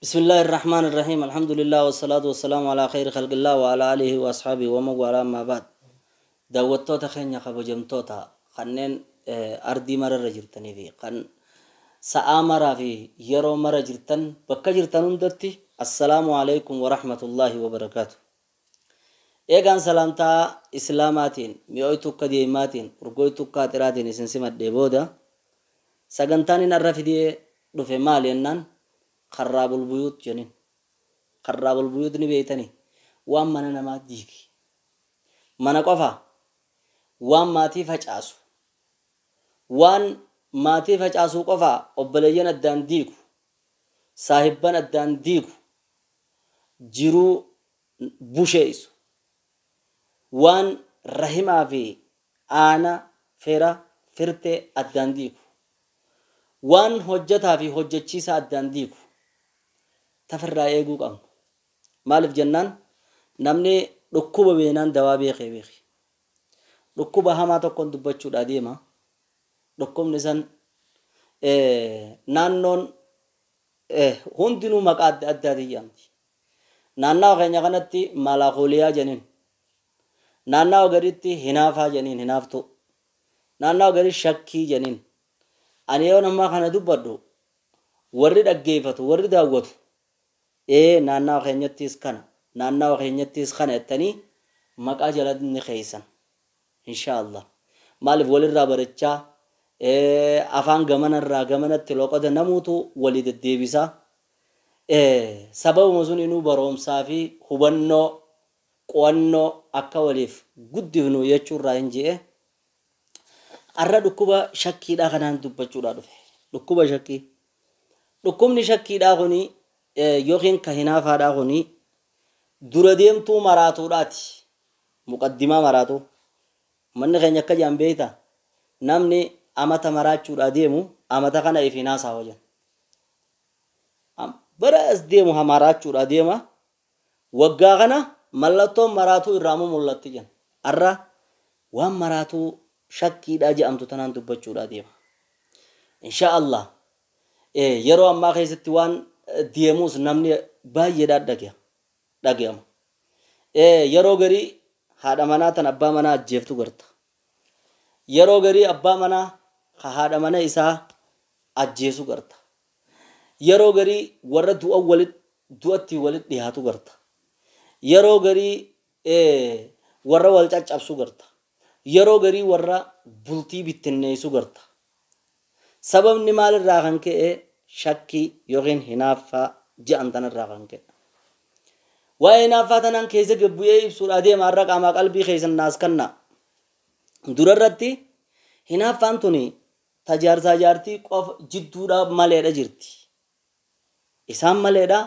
بسم الله الرحمن الرحيم. الحمد لله والصلاة والسلام على خير خلق الله وعلى آله وأصحابه ومن والاه. أما بعد، daawwattoota keenya kabajamtoota kanneen ardii mararra jirtanii fi kan sa'aa maraa fi yeroo mara jirtan, bakka jirtan hundatti assalaamu alaikum warahmatullaahi wabarakaatu. Eegaan salaamtaa islaamaatiin mi'ooytuu akka deemaatiin urgooytuu akka axiraatiin isin simadhee booda, sagantaan inni arra fidee dhufe maali jennaan, karraabul buyuut jedhin. Karraabul buyuut ni beeytanii, waan mana namaa diigi, mana qofa, waan maatii facaasu, waan maatii facaasuu qofa, obboleeyyan addaan diigu, saahibban addaan diigu, jiruu busheessu, waan rahimaa fi aana fira firtee addaan diigu, waan hojjataa fi hojjechiisaa addaan diigu tafirraa eeguu qabnu. Maaliif jennaan, namni dhukkuba beenaan dawaa beekee beeki. Dhukkuba hamaa tokkoon dubbachuudhaa deema. Dhukkubni san naannoon hundinuu maqaa adda addaatiin yaamti. Naannawa keenya kanatti malaakooliyaa jedhaniin, naannawa gaditti hinaafaa jedhaniin, hinaaftuu, naannawa gadi shakkii jedhaniin. Ani yoo ammaa kana dubbadhu, warri dhaggeeffatu, warri daawwatu, ee naannawa keenyattis kana, naannawa keenyattis kana jettanii maqaa jala ni keeysan insha Allah. Maaliif, walirraa barachaa, afaan gamanarraa gamanatti loqoda namuutu walii deddeebisaa. Sababuma sun inuu baroomsaa fi hubannoo qo'annoo akka waliif guddifnu jechuurraa hin je'e. Arra dhukkuba shakkiidhaa kanaan dubbachuudhaa dhufe. Dhukkuba shakkii. Dhukkubni shakkiidhaa kuni yookiin ka hinaafaadhaa kuni dura deemtuu maraatuudhaati. Muqaddimaa maraatuu. Manni keenya akka jedhan beektaa, namni amata maraachuudhaa deemu amata kana if hinaasaa wajan. Bara as deemu maraachuudhaa deema. Waggaa kana mallattoon maraatuu irraa mul'atti jedhan. Arra waan maraatuu shakkiidhaa jedhamtu tanaan dubbachuudhaa deema. Insha Allah yeroo ammaa keessatti waan deemuus namni baay'eedhaan dhagayama. Yeroo garii haadha manaa tan abbaa manaa ajjeeftu garta. Yeroo garii abbaa manaa ka haadha mana isaa ajjeesu garta. Yeroo garii warra du'a walit du'atti walit dhiyaatu garta. Yeroo garii warra wal caccabsu garta. Yeroo garii warra bultii bittinneessu garta. Sababni maalirraa kan ka'e? Shakkii yookiin hinaaffaa je'an tanarraa kan ka'e. Waa'ee hinaaffaa tanaan keessa gabbu'ee ibsuudha deema har'a. Qaamaa qalbii keessan naas kanna. Durarratti hinaaffaan tuni tajaarsaa jaartii qofa jidduudhaa maleedha jirti. Isaan maleedha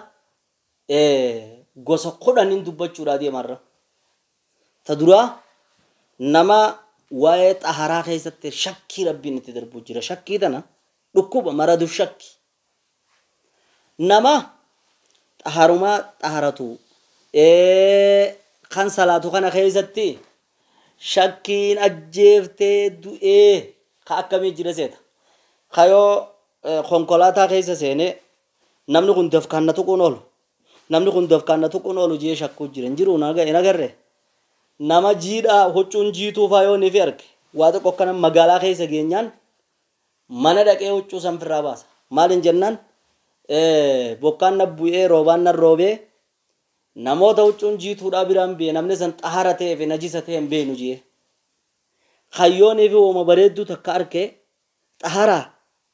gosa 10n dubbachuudha deema har'a. Ta duraa, nama waa'ee xaharaa keessatti shakkii rabbiin itti darbu jira. Shakkii tana dhukkuba maradu shakki. Nama xaharumaa xaharatu kan salaatu kana keessatti shakkiin ajjeeftee du'ee ka akkamii jira seeta? Kayoo konkolaataa keessa seenee, namni kun dafkaan na tuquun oolu, namni kun dafkaan na tuquun oolu jee shakkuu jira. Hin jiru? Hin agarre? Nama jiidhaa huccuun jiituu faa yoo ni fi arge, waa xiqqoo akkana magaalaa keessa geenyaan mana dhaqee huccuu san firraa baasa. Maaliin jennaan, bokkaan na bu'ee, roobaan na roobee, namoota huccuun jiituudhaa biraan bee, namni san xahara ta'ee fi najisa ta'e hin beenu jee. Hayyoonii fi uuma bareedduu takka arke, xaharaa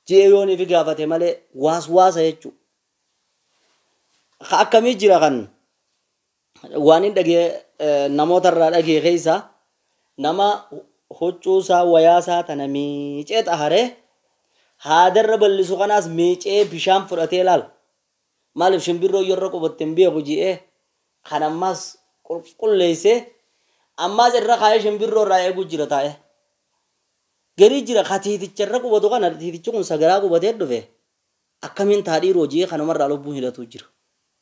jee yoonii fi gaafate malee waas waasa jechuudha. Akkamii jira kan waan hin dhagee namoota irraa dhagee keessa, nama huccuusaa wayaasaa tana miicee xaharee haadarra bal'isu kanaas miicee bishaan fudhatee ilaala. Maaliif, shimbirroo yeroo qubatte hin beeku ji'ee kan ammaas qulqulleessee ammaas irra kaayee shimbirroo irraa eeguu jira taa'e. Garii jira ka tiiticha irra qubatu kana, tiitichi kun sagaraa qubatee dhufe akkamiin taadhii ji'ee kanumarraa lubbuun hidhatu jira.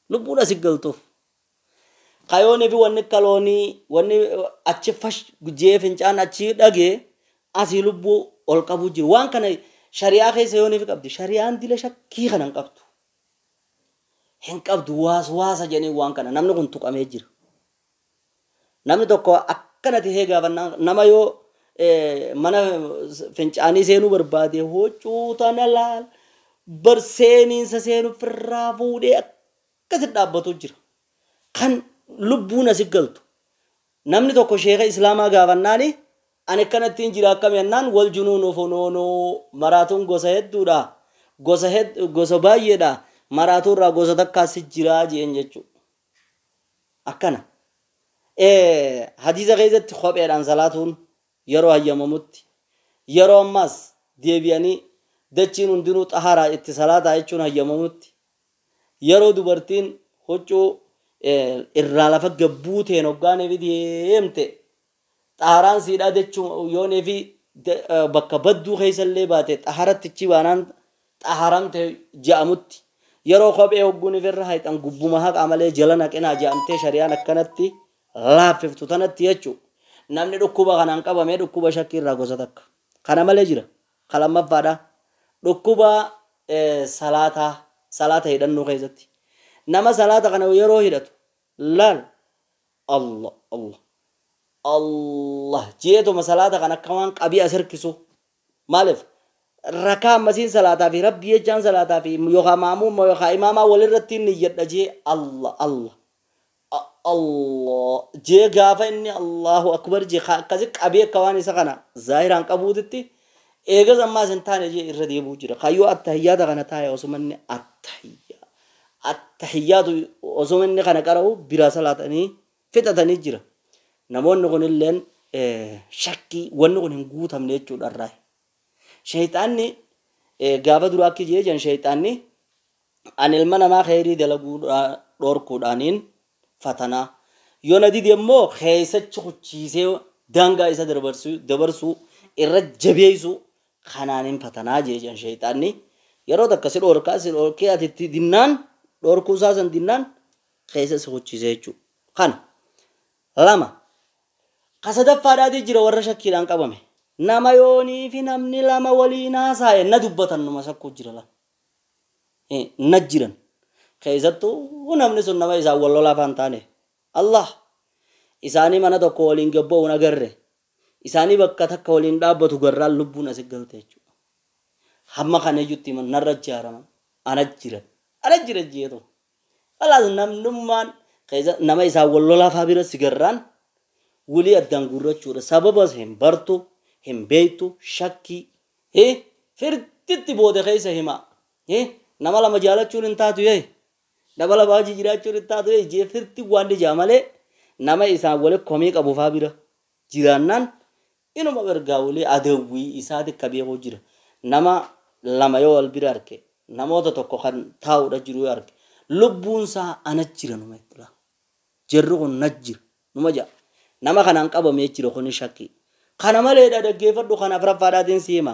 Lubbuun asi galtuuf. Kayoonii fi wanni kaloonii wanni achi fash jee fincaan achi dhagee asii lubbuu ol qabu jiru. Waan kana shari'aa keessa yoonii fi qabdi. Shari'aan dila shakkii kana hin qabdu. Hin qabdu waasa jedhanii waan kana namni kun tuqamee jira. Namni tokko akkanatti hee gaafannaa nama yoo mana fincaanii seenuu barbaade huccuu tana laal barseeniinsa seenuu firraa fuudhee akkasitti dhaabbatu jira. Kan lubbuun asi galtu. Namni tokko sheeka islaamaa gaafannaani ani akkanattiin jira akkam jennaan wal junuunu funuunuu maraatuun gosa hedduudha. Gosa baay'eedha. Maraatuun irraa gosa takkaas jira jeen jechuudha. Akkana. Hadiisa keessatti kopheedhaan salaatuun yeroo hayyamamutti yeroo ammaas deebi'anii dachiin hundinuu xaharaa itti salaataa jechuun hayyamamutti yeroo dubartiin huccuu irraa lafa gabbuuteen hoggaanii fi deemte xaharaan siidhaa jechuun yoonii fi bakka badduu keessallee baate xaharattichi baanaan xaharamte je'amutti yeroo kophee hogguun irra hayxan gubbuma haqaa malee jala naqinaa je'amtee shari'aan akkanatti laaffiftu tanatti jechuudha. Namni dhukkuba kanaan qabamee dhukkuba shakkii irraa gosa takka. Kana malee jira. Kalamaffaadha. Dhukkuba salaata hidhannoo keessatti. Nama salaata kana yeroo hidhatu laal Allah Allah Allah jeetuma salaata kana akka waan qabii as hirkisu. Maaliif? Rakaa ammasiin salaataa fi rabbi jechaan salaataa fi yookaan maamummaa yookaan imaamaa walirratti inni jedha jee Allah Allah Allah jee gaafa inni Allahu akbar jee akkasi qabee akka waan isa kana zaahiraan qabuutitti eegas ammaas hin taane jee irra deebi'u jira. Kayyoo attahiyyaata kana taa'e osuma inni attahiyyaatu osuma inni kana qara'u biraa salaatanii fixatanii jira. Namoonni kunilleen shakkii wanni kun hin guutamne jechuudha irraa. Shayxaanni gaafa dura akki jee jan shayxaanni ani ilma namaa kheyrii dalaguu dhorkuudhaaniin fatanaa yoo na dide immoo keessachi kuchiisee daangaa isa dabarsuu irra jabeessu kanaaniin fatanaa jee jan shayxaanni yeroo takka si dhorkaa si dhorkee ati itti dinnaan dhorkuu isaa san dinnaan keessa si kuchiisee jechuudha. Kana lama kasadaffaadhaatii jira warra shakkiidhaan qabame. Nama yoonii fi namni lama waliin haasa'e na dubbatan numa sakkuu jira la. Na jiran. Keessattuu namni sun nama isaan wal lolaa afaan taane. Allah isaanii mana tokko waliin gabba'uun agarre. Isaanii bakka takka waliin dhaabbatu garraan lubbuun asi galte jechuudha. Hamma kana iyyutti himan narra ijaaraman ana jiran. Ana jira jeetu. Kalaas namnummaan nama isaan wal lolaa fa'aa bira si garraan walii addaan guurrachuudha. Sababas hin bartu. Hin beektu shakkii firtitti booda keessa hima nama lama jaalachuun hin taatu nama lama hojii jiraachuun hin taatu jee firti waan ijaa malee nama isaan wali komii qabu faa bira jiraannaan inuma ergaa walii adawwii isaati akka beekuu jira. Nama lama yoo wal bira arge namoota tokko kan taa'uudha jiru yoo arge lubbuun isaa ana jira numa itti jirru kun na jira numa ja'a nama kanaan qabamee jira kun shakkii. Kana malee dhaggeeffadhu kana afuraffaadhaatiin si hima.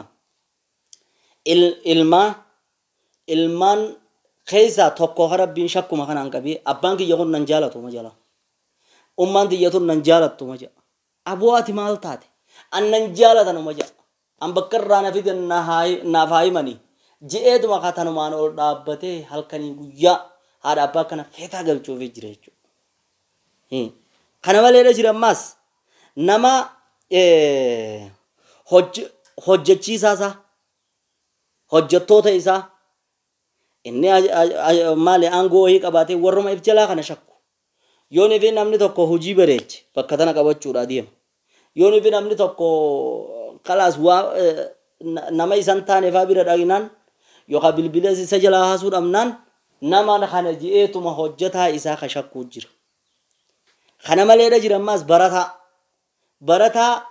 Ilmaan keessaa tokko Rabbiin shakkuma kanaan qabee abbaan kiyya kun nan jaalatu ma jala. Ummaan tiyya tun nan jaalattu ma jala. Aboo ati maal taate? An nan jaalatan ma jala. An bakka irraa na fidan naaf haa himanii. Je'eetuma katanumaan ol dhaabbatee halkanii guyyaa haadha abbaa kana feetaa galchuufii jira jechuudha. Kana maleedha jira ammaas nama hojjechiisaa isaa hojjettoota isaa inni maali aangoo wayii qabaatee warruma if jalaa kana shakku. Yoon fi namni tokko hojii bareeche bakka tana qabachuudha deema. Yoon fi namni tokko kalaas waa nama isan taane faa bira dhaqinaan yookaan bilbila isa jalaa haasuu dhabnaan nama kana je'eetuma hojjetaa isaa ka shakkuu jira. Kana maleedha jira ammaas barataa. Barataa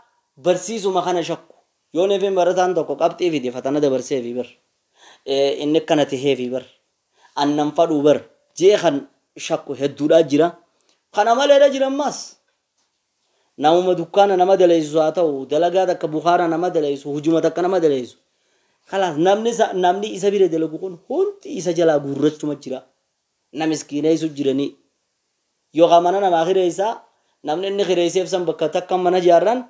barsiisuma kana shakku. Yoon fi barataan tokko qabxii fide fatana dabarsee fi bar. Inni akkana tahee fi bar. Annan fadhuu bar. Jee kan shakku hedduudhaa jira. Kana maleedha jira ammaas. Namuma dukkaana nama daleessu haa ta'u dalagaa takka bukaara nama daleessu hujuma takka nama daleessu. Kalaas namni isa bira dalagu kun hundi isa jalaa guurrachuma jira. Na miskiineessu jiranii. Yookaan mana namaa hireessaa namni inni hireesseef san bakka takka mana ijaarran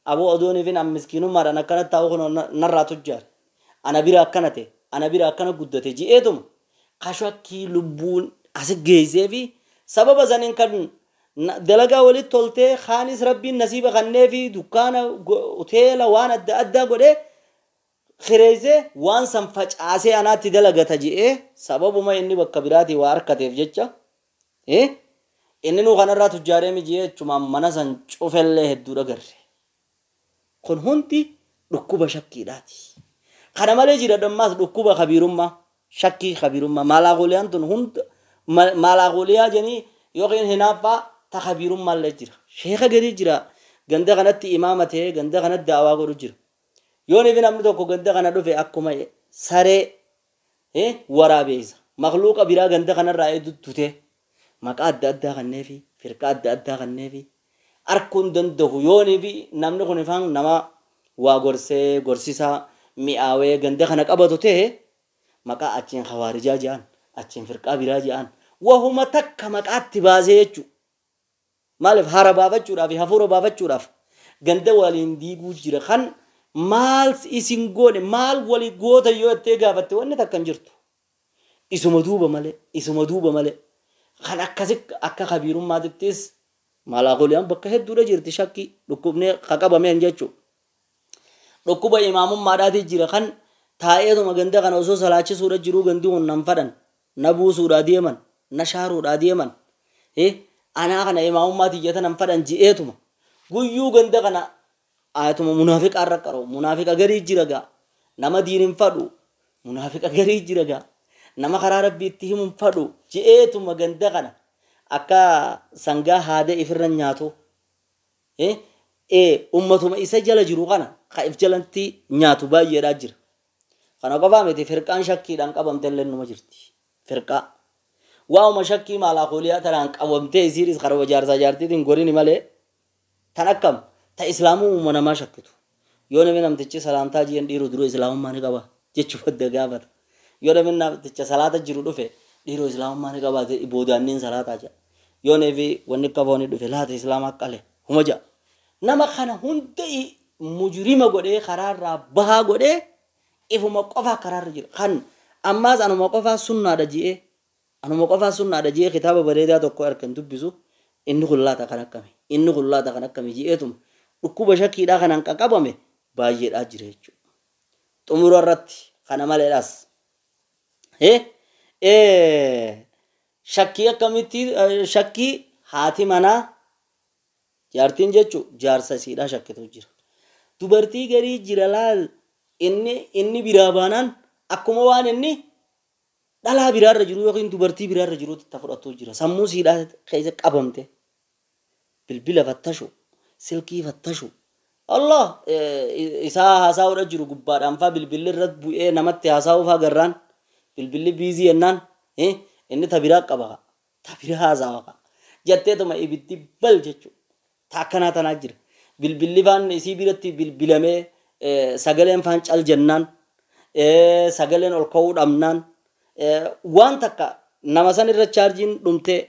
aboo odoon fi nam miskiinummaadhaan akkana taa'u kun narraa tujjaare. Ana bira akkana ta'e ana bira akkana guddate je'eetuma kashakkii lubbuun As geessee fi sababa saniin kan dalagaa walitti toltee kaanis rabbiin nasiiba kannee fi dukkaana hoteela waan adda addaa godhee kireessee waan san facaasee anaatti dalagata je'ee sababuma inni bakka biraatii waa harkateef jecha inni nuu kanarraa tujjaaree mijiyee jechumaan mana san cufellee hedduu dhagarre. Kun hundi dhukkuba shakkiidhaati. Kana malee jira dammaas dhukkuba kabiirummaa shakkii kabiirummaa maalaagooliyaan tun hunda maalaagooliyaa jedhanii yookiin hinaaffaa ta kabiirummaallee jira. Sheeka gadi jira ganda kanatti imaama ta'ee ganda kanatti daawaa godhu jira. Yoo nifi namni tokko ganda kana dhufe akkuma saree waraabeessa makluuqa biraa ganda kanarraa eeddutee maqaa adda addaa kanneefi firqaa adda addaa kanneefi arguun danda'u yoo nifi namni kun ifaan nama waa gorsee gorsisaa mi'aawee ganda kana qabatu ta'e maqaa achiin hawaarijaa jedhan achiin firqaa biraa jedhan wahuma takka maqaatti baasee jechuudha. Maaliif hara baafachuudhaaf hafuura baafachuudhaaf ganda waliin diiguu jira kan maal isin goone maal walii goota yoo jettee gaafatte wanni takka hin jirtu. Isuma duuba malee isuma duuba malee kan akkasi akka kabiirummaatittis maalaakoliyaan bakka hedduudha jirti shakkii dhukkubnee qaqabameen jechuudha. Dhukkuba imaamummaadhaati jira kan taa'eetuma ganda kana osoo salaachisuudha jiruu gandi kun nan fadhan na buusuudha deeman na shaaruudha deeman anaa kana imaamummaa tiyyata nan fadhan ji'eetuma guyyuu ganda kana ayatuma munaafiqa irra qaroo munaafiqa garii jira gaa nama diin hin fadhu munaafiqa garii jira gaa nama karaa rabbii itti himu hin fadhu ji'eetuma ganda kana akka sangaa haada ifirra nyaatu ummatuma isa jala jiru kana ka if jalatti nyaatu baay'eedhaa jira. Kana qofaa miti firqaan shakkiidhaan qabamte illee numa jirti. Firqaa waa'uma shakkii maalaakooliyaa tanaan qabamtee isiinis karuma jaarsaa jaartiitiin gorini malee tan akkam ta islaamummaa namaa shakkitu. Yoo namni namtichi salaamtaa jiran dhiiruu duruu islaamummaa ni qaba jechuu badda gaafata. Yoo namni namticha salaata jiru dhufe dhiiruu islaamummaa ni qaba boodaanniin salaataa jedha. Yoo namni wanni qaboonni dhufe laata islaamaa qale huma jedha. Nama kana hunda mujrima godhee karaarraa bahaa godhee ifuma qofaa karaarra jira. Kan ammaas anuma qofaa sunnaadha ji'ee anuma qofaa sunnaadha ji'ee kitaaba bareedaa tokko harkaan dubbisu inni kun laata kan akkami inni kun laata kan akkami ji'eetuma dhukkuba shakkiidhaa kanaan qaqqabame baay'eedhaa jira jechuudha. Xumura irratti kana maleedhaas shakkii akkamitti shakkii haati manaa jaartiin jechuun jaarsa isiidhaa shakkitu jira. Dubartii garii jira laal inni biraa baanaan akkuma waan inni dhalaa biraarra jiru yookiin dubartii biraarra jiruutti itti fudhatu jira. Sammuu siidhaa keessa qabamte bilbila fattashu silkii fattashu Allah isaa haasa'uudha jiru gubbaadhaan faa bilbilli irra bu'ee namatti haasa'uu faa garraan bilbilli biizii jennaan inni tabiraa qaba tabiraa haasa'a jetteetuma ibiddi bal jechuudha. Ta akkanaa tanaa jira. Bilbilli faan isii biratti bilbilamee sagaleen faan cal jennaan sagaleen ol ka'uu dhabnaan waan takka nama san irra chaarjiin dhumtee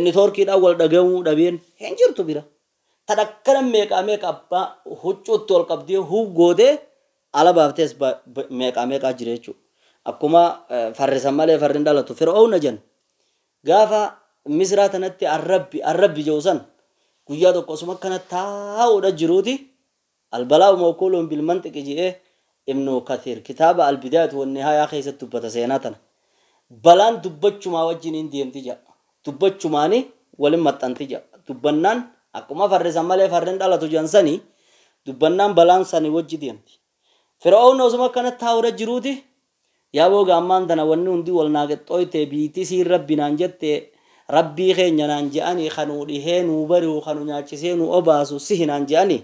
neetwoorkiidhaan wal dhaga'uu dhabeen hin jirtu bira. Tan akkana meeqaa meeqa abbaa huccuutti ol qabdee huub gootee ala baaftees meeqaa meeqaa jira jechuudha. Akkuma farrisan malee farrin dhalatu Fir'aawna jenna. Gaafa Misraa tanatti arrabbi jedhu san guyyaa tokko osuma akkana taa'uudha jiruuti albalaa'u mawkuuluun bilmantiqi jedhee Ibnu Kathiir kitaaba albidaayatu wannihayaa keessatti dubbata seenaa tana. Balaan dubbachumaa wajjin hin deemti jedha. Dubbachumaani waliin maxxanti jedha. Dubbannaan akkuma farrisan malee farrin dhalatu jedhan sanii dubbannaan balaan sanii wajji deemti. Fir'aawni osuma akkana taa'uudha jiruuti yaa booga ammaan tana wanni hundi wal naaqexxooyte biitii siin rabbi naan jette rabbii keenya naan je'anii kanuu dhihee nuu bari'u kanu nyaachisee nu obaasu sihi naan je'anii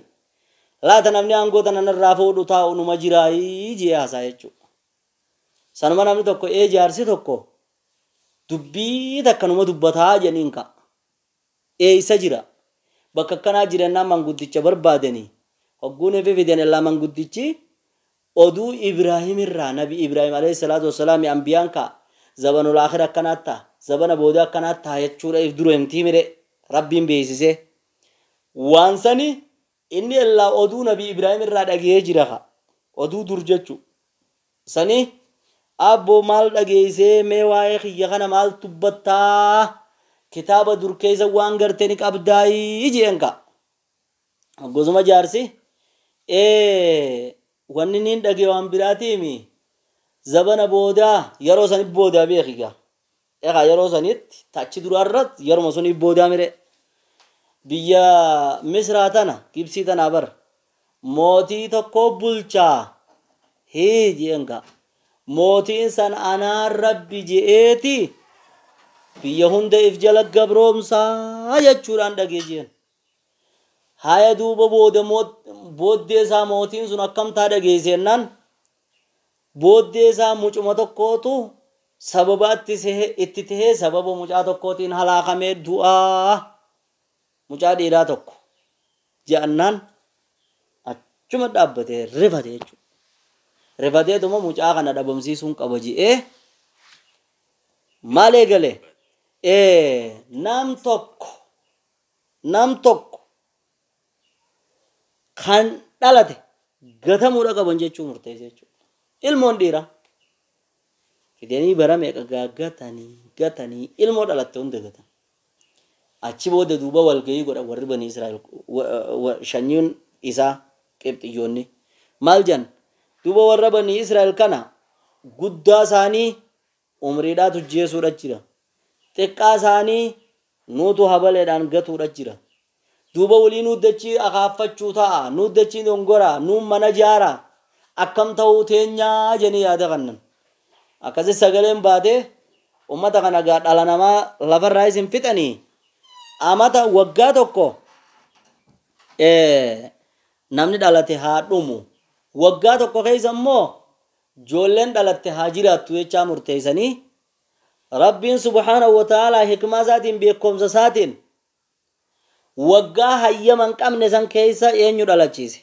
laata namni aangoo tana narraa fuudhu taa'u numa jiraayii jee haasaa jechuudha. Sanuma namni tokko jaarsi tokko dubbii takka numa dubbataa jedhaniin ka'a. Eessa jira? Bakka akkanaa jirannaa manguddicha barbaadanii hogguun ifi fidan illaa manguddichi oduu Ibraahim irraa nabi Ibraahim alayhi salaatu wassalaam ambiyaan ka'a. Zabanul aakhira akkanaa ta'a. Zabana booda akkanaa ta'a jechuudha if dura himtii mire rabbiin beeksisee. Waan sani inni illaa oduu nabi Ibraahim irraa dhaga'ee jira ka'a. Oduu dur jechuudha. Sani Abboo maal dhageessee mee waa'ee kiyya kana maal dubbattaa kitaaba dur keessa waan gartee ni qabdaayii jeen ka. Gosuma jaarsi wanni niin dhagee waan biraatiimi zabana boodaa yeroo sanit boodaa beekigaa. Egaa yeroo sanitti tachi duraarratti yeruma sunii boodaa mire biyya Misraa tana Gibsii tanaa bara mootii tokko bulchaa hii jeen ka. Mootiin san anaan rabbi je'eeti biyya hunda if jala gabroomsaa jechuudhaan dhagee jeen. Haya duuba booda booddee isaa mootiin sun akkamtaa dhageessennaan booddee isaa mucuma tokkootu sababa itti tahee sababa mucaa tokkootiin halaakamee du'aa mucaa dhiiraa tokko je'annaan achuma dhaabbatee rifate jechuudha. Rifateetuma mucaa kana dhabamsiisuun qaba je'ee maal eegale nam tokko kan dhalate gatamuudha qaban jechuu murteesse jechuudha. Ilmoon dhiiraa fidanii bara meeqa gatanii ilmoo dhalatte hunda gatan. Achi booda duuba walgahii godhan warri bani Israa'el shanyiin isaa qibxiyyoonni maal jedhan duuba warra bani Israa'el kana guddaa isaanii umriidhaatu jeesuudha jira. Xiqqaa isaanii nuutu habaleedhaan gatuudha jira. Duuba walii nuuddachii akaaffachuu ta'a nuuddachii dongoraa nuun mana jaara akkam ta'uu teenyaa jedhanii yaada kannan. Akkasi sagaleen baatee uummata kana dhala namaa lafarraa isin fixanii amata waggaa tokko namni dhalate haa dhumu. Waggaa tokko keessa immoo ijoolleen dhalatte haa jiraattu jechaa murteessanii Rabbiin subhaanahu wa ta'aalaa hikmaa isaatiin beekumsa isaatiin waggaa hayyama hin qabne san keessa eenyu dhalachiise?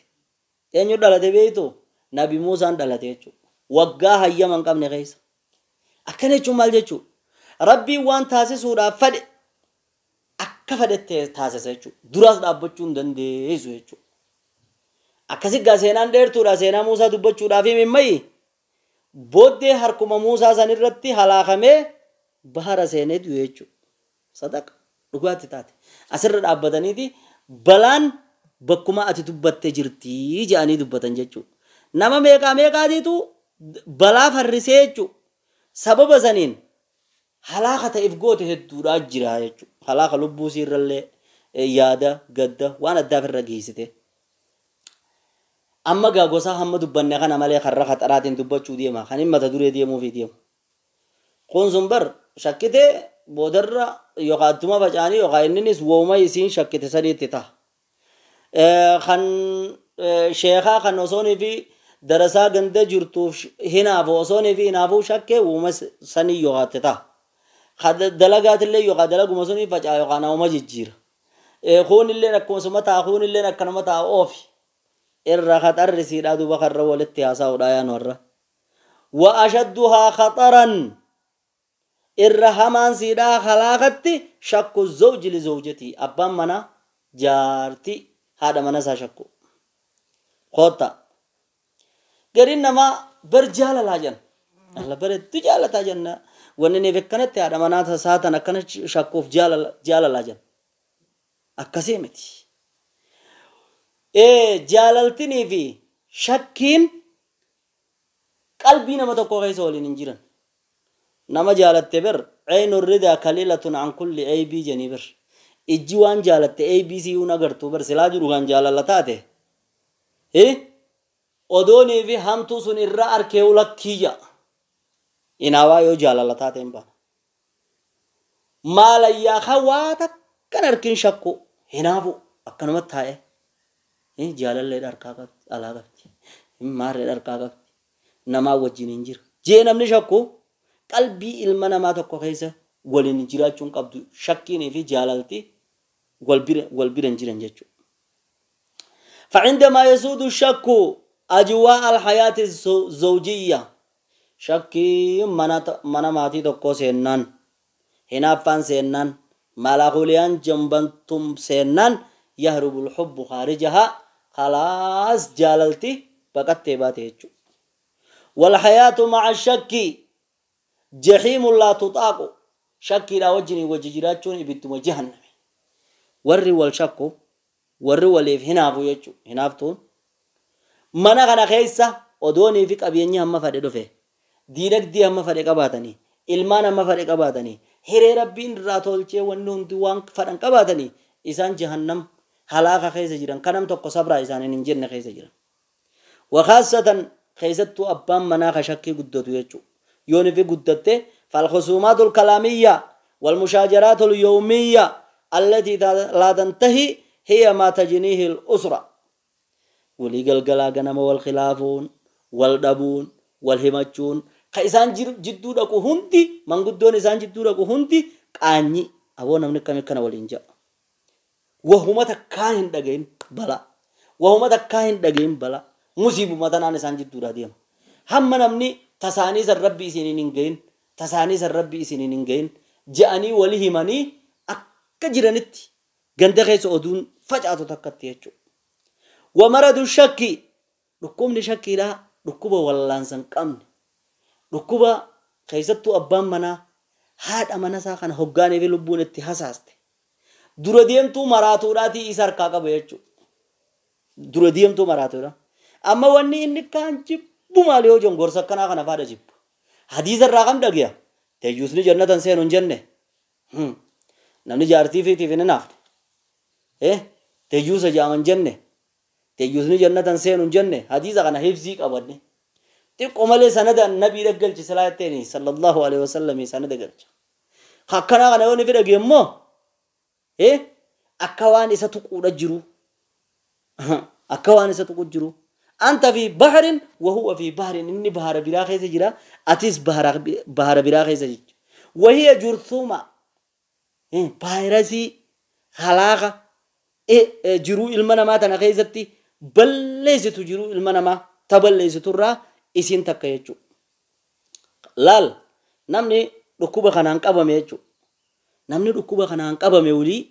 Eenyu dhalate beektu? Nabi Muusaan dhalate jechuudha. Waggaa hayyama hin qabne keessa. Akkana jechuun maal jechuudha? Rabbiin waan taasisuudhaaf fedhe akka fedhetti taasisa jechuudha. Duraas dhaabbachuu hin dandeessu jechuudha. Akkasi gaa seenaan dheertuudha seenaa Muusaa dubbachuudhaaf himimmayi booddee harkuma Muusaa san irratti halaakamee bahara seenee du'e jechuudha. Sadaqa dhugaatti taate. Asirra dhaabbataniiti balaan bakkuma ati dubbattee jirtii jedhanii dubbatan jechuudha. Nama meeqaa meeqaatiitu balaa farrisee jechuudha. Sababa saniin halaaka ta'eef goote hedduudhaa jira jechuudha. Halaaka lubbuu isiirrallee yaada gadda waan addaaf irra geessite. Amma gaa gosa hamma dubbanne kana malee karra khaxaraatiin dubbachuu deema. Kan hin mata duree deemuufi deemu. Kun sun bar shakkitee boodarra yookaan adduma faca'anii yookaan inninis wooma isiin shakkite sadiitti ta'a. Kan sheekaa kan osoonii fi darasaa ganda jirtuuf hinaafu osoonii fi hinaafuu shakkee wooma sanii yookaan itti ta'a. Kan dalagaatillee yookaan dalaguma sunii faca'a yookaan nama jijjiira. Kuunillee akkuma suma ta'a kuunillee akkanuma ta'a oofi. Irra khaxarri siidhaa duuba karra walitti haasa'uudha yaan warra. Wa ashadduhaa khaxaran irra hamaan siidhaa halaakatti shakku zawji li zawjatii abbaan mana jaartii haadha mana isaa shakku. Koota gariin namaa bar jaalalaa jenna. Alla bareedduu jaalataa jenna. Wanni ni akkanatti haadha manaa saatan akkana shakkuuf jaalalaa jenna. Akkasii miti. Jaalaltinii fi shakkiin qalbii nama tokko keessa waliin hin jiran. Nama jaalatte bir aynu ridaa kalilatun an kulli aybii jennii bir. Ijji waan jaalatte ABC yuun agartuu bir silaa jiru kan jaalala taate. Odoonii fi hamtuu sun irra arkee ulakkiyya. Inaawaa yoo jaalala taate hin baana. Maalayyaa hawaa takkan arkin shakku hinaafu akkanumatti taa'e. Jaalallee harkaa qabdi alaa qabdi maarree harkaa qabdi namaa wajjin hin jira. Jee namni shakku qalbii ilma namaa tokko keessa waliin jiraachuun qabdu shakkiinii fi jaalalti wal bira hin jiran jechuudha. فعندما يسود الشك أجواء الحياة الزوجية شكي mana maatii tokkoo seennaan hinaaffaan seennaan malaakuliyaan jambantum seennaan يهرب الحب خارجها خلاص جاللتي بقت باتي. والحياة مع الشك Jahiimun laa tuxaaqu shakkiidhaa wajjiniin wajji jiraachuun ibidduma jahannami. Warri wal shakku warri waliif hinaafu jechuudha. Hinaaftuun mana kana keessa odoonii fi qabeenyi hamma fadhe dhufe diinagdee hamma fadhe qabaatanii ilmaan hamma fadhe qabaatanii hiree rabbiin irraa tolchee wanni hundi waan fadhan qabaatanii isaan jahannam halaaka keessa jiran kanam tokko sabraa isaaniin hin jenne keessa jiran. Wakaassatan keessattuu abbaan manaa ka shakkii guddatu jechuudha. Yoon ifi guddatte falkhusuumaatul kalaamiyya walmushaajaratul yawmiyya allatii laa tantahi hiya maa tajniihi al-usra. Walii galgalaa ganama wal khilaafuun wal dhabuun wal himachuun ka isaan jidduu dhaqu hundi manguddoon isaan jidduu dhaqu hundi qaanyi aboo namni akkami akkana waliin ja'a. Wahuma takkaa hin dhagahin balaa. Wahuma takkaa hin dhagahin balaa. Musiibuma tanaan isaan jidduudhaa deema. Hamma namni tasaanii san rabbi isiniin hin gahin tasaanii san rabbi isiniin hin gahin je'anii wali himanii akka jiranitti ganda keessa oduun facaatu takkatti jechuudha. Wamaradu shakki dhukkubni shakkiidhaa dhukkuba wallaansa hin qabne dhukkuba keessattuu abbaan manaa haadha mana isaa kana hoggaanii fi lubbuun itti hasaaste dura deemtuu maraatuudhaatii isa harkaa qaba jechuudha. Dura deemtuu maraatuudha. Amma wanni inni kaan jibbu maali yoo jennu gorsa akkanaa kana faadha jibbu. Hadiisa irraa kam dhagiya? Teeyyuusni jannatan seenu hin jenne. Namni jaartii fiitiif hin hinaafne. Teeyyuusa jaaman jenne. Teeyyuusni jannatan seenu hin jenne. Hadiisa kana hifzii qabanne. Xiqqoo malee sanada nabii dhaggalchi silaa jetteeni sallallahu alaihi wasallam sanada galcha. Akkanaa kana yoo ni fedhage immoo akka waan isa tuquudha jiru. Akka waan isa tuqu jiru. Anta fi bahrin wa huwa fi bahrin inni bahara biraa keessa jira atis bahara biraa keessa jirti. Wahiya jurthuma vaayirasii halaaka jiruu ilma namaa tana keessatti balleessitu jiruu ilma namaa ta balleessiturraa isin takka jechuudha. Laal namni dhukkuba kanaan qabame jechuudha. Namni dhukkuba kanaan qabame walii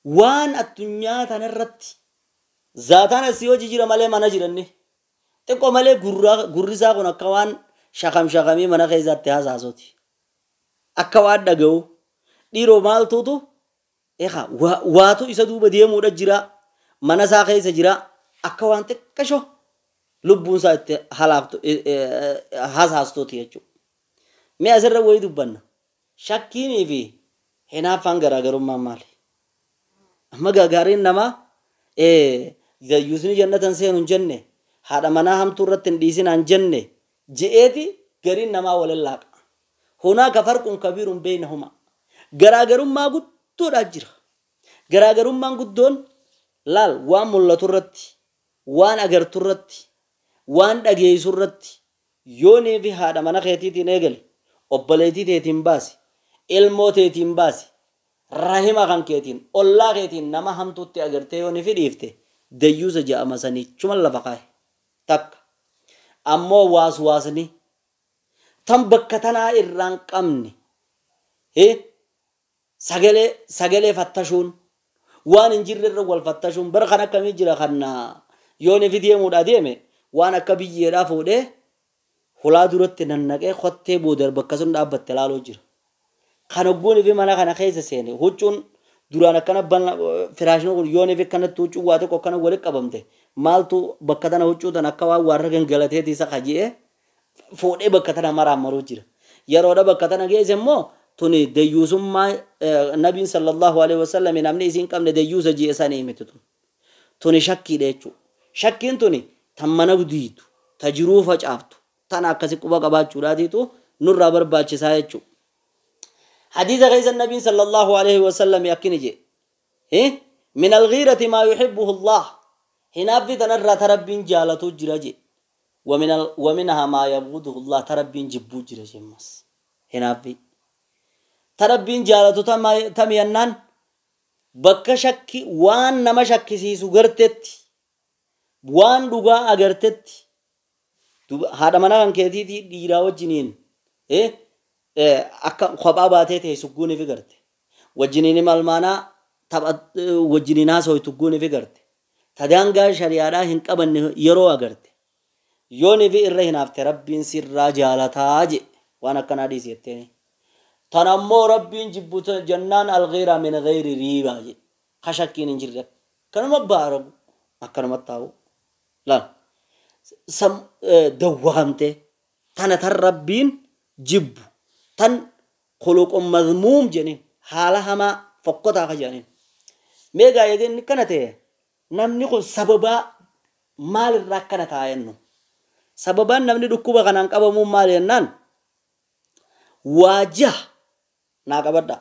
waan addunyaa tanarratti zaataan asii hojii jira malee mana jiranni xiqqoo malee gurri isaa kun akka waan shakam shakamii mana keessatti haasaasooti. Akka waan dhaga'u dhiiroo maaltuutu waatu isa duuba deemuudha jira mana isaa keessa jira akka waan xiqqasho lubbuun isaa itti halaaftu haasaastuuti jechuudha. Mee asirra wayii dubbanna. Shakkiinii fi hinaaffaan garaagarummaan maali? Amma gaariin namaa zayyuusni jannatan seenu hin jenne haadha manaa hamtuu irratti hin dhiisinaan jenne je'eeti gariin namaa walin laaqa. Hunaaka farqun kabiirun beeynahuma. Garaagarummaa guddoodhaa jira. Garaagarummaan guddoon laal waan mul'atu irratti, waan agartu irratti, waan dhageessu irratti yoonii fi haadha mana keetiitiin eegale obboleettii teetiin baasi, ilmoo teetiin baasi, rahima kan keetiin, ollaa keetiin nama hamtuutti agartee yoonii fi dhiifte dayyuusa je'ama sanichuma lafa kaa'e takka. Ammoo waas waasni tan bakka tanaa irraan qabne sagalee fattashuun waan hin jirre irra wal fattashuun bara kan akkamii jira kan yoonii fi deemuudhaa deeme waan akka biyyeedhaa fuudhee hulaa duratti nannaqee kottee booda bakka sun dhaabbatte laaluu jira. Kan hogguun fi mana kana keessa seene huccuun duraan akkana firaashni kun yoonii fi akkanatti huccuu waa tokko akkana walitti qabamte maaltu bakka tana huccuu tan akka waan warra gangalateeti isa qaje'ee fuudhee bakka tana maraan maruu jira. Yeroodha bakka tana geesse immoo tuni dayyuusummaa nabiin sallallahu alaihi wasallam namni isiin qabne dayyuusa ji'e sanii miti tun. Tuni shakkiidha jechuudha. Shakkiin tuni tan mana gudiitu, ta jiruu facaaftu, tan akkasi quba qabaachuudhaatiitu nurraa barbaachisaa jechuudha. Hadiisa keessa nabiin sallallahu alaihi wasallam akkini jedhe. Min alghiirati maa yuhibbuhu Allah. Hinaaffi tanarraa ta rabbiin jaalatu jira jedhe. ومنها ما يبغضه الله تربين جبو جرا جمس هنافي تربين جالتو تم ينان بك شكي وان نما شكي سيسو غرتت وان دوغا اغرتت هذا منا كان كيتي دي ديرا وجنين اكا خبا باتي تي سغوني في غرت وجنين مالمانا تب وجنينا سوي تغوني في غرت تدانغا شريعه هن قبن يرو اغرت yooni fi irra hinaafte rabbiin sirraa jaalataa je Waan akkanaa dhiisi jetteeni. Tan ammoo Rabbiin jibbu jennaan alghiira min ghayri riibaa jedhe. Ka shakkiin hin jirre akkanuma baaragu akkanuma taa'u. Laal dawwakamte tana tan Rabbiin jibbu tan khuluqun madmuum jedhaniin haala hamaa fokkotaa ka jedhaniin. Mee gaa eegeen akkana ta'e namni kun sababaa maalirraa akkana ta'a jennu. Sababaan namni dhukkuba kanaan qabamuun maal jennaan waajjaha naa qabadha.